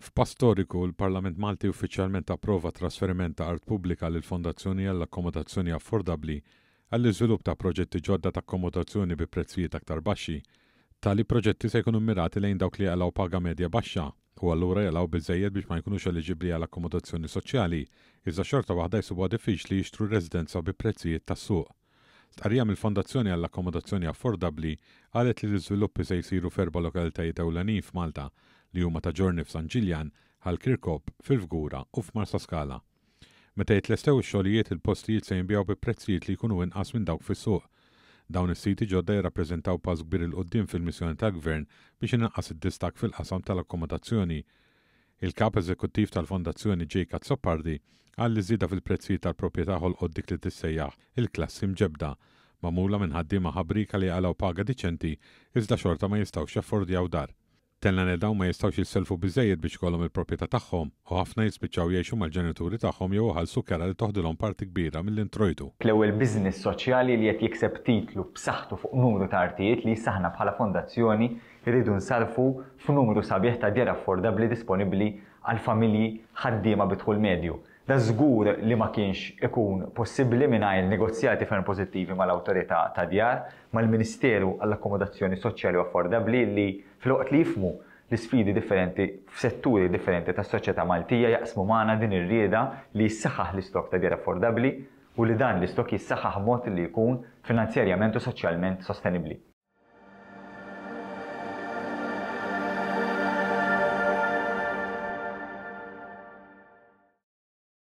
F'pass storiku, il-Parlament Malti uffiċjalment approva trasferiment ta' art pubblika lill-Fondazzjoni għall-Akkomodazzjoni Affordabbli għall-iżvilupp ta' proġetti ġodda ta' akkomodazzjoni bi prezzijiet aktar baxxi. Tali proġetti se jkunu mmirati lejn dawk li jaqilgħu paga medja baxxa u allura jaqilgħu biżżejjed biex ma jkunux eliġibbli għal akkomodazzjoni soċjali, iżda xorta waħda jsibuha diffiċli jixtru residenza bi prezzijiet tas-suq. Stqarrija mill-Fondazzjoni għall-Akkomodazzjoni Affordabbli qalet li l-iżviluppi se jsiru f'erba' lokalitajiet ewlenin f'Malta li huma Ta' Ġiorni f'San Ġiljan, Ħal Kirkop, fil-Fgura u f'Marsaskala. Meta jitlestew ix-xogħlijiet, il-postijiet se jinbiegħu bi prezzijiet li jkunu inqas minn dawk fis-suq. Dawn is-siti ġodda jirrappreżentaw pass kbir 'il quddiem fil-missjoni tal-Gvern biex inaqqas id-distakk fil-qasam tal-akkomodazzjoni. Il-Kap Eżekuttiv tal-Fondazzjoni Jake Azzopardi qal li ż-żieda fil-prezzijiet tal-proprjetà ħolqot dik li tissejjaħ il-klassi mġebbda, magħmula minn ħaddiema ħabrieka li jaqalgħu paga diċenti iżda xorta ma jistgħux jaffordjaw dar. Tenna li dawn ma jistgħux jissellfu biżżejjed biex ikollhom il-proprjetà tagħhom u ħafna jispiċċaw jgħixu mal-ġenituri tagħhom jew iħallsu kera li toħdilhom parti kbira mill-introjtu. L-ewwel business soċjali li qed jikseb titlu b'saħħtu fuq numru ta' artijiet li issa aħna bħala fondazzjoni rridu nsarrfu f'numru sabiħ ta' djar affordabbli disponibbli għal familji ħaddiema bi dħul medju. Dan żgur li ma kienx ikun possibbli mingħajr negozjati ferm pożittivi mal-Awtorità tad-Djar, mal-Ministeru għall-Akkomodazzjoni Soċjali u Affordabbli li, filwaqt li jifhmu l-isfidi differenti f'setturi differenti tas-soċjetà Maltija jaqsmu magħna din ir-rieda li jissaħħaħ l-istokk ta' djar affordabbli u li dan l-istokk jissaħħaħ b'mod li jkun finanzjarjament u soċjalment sostenibbli.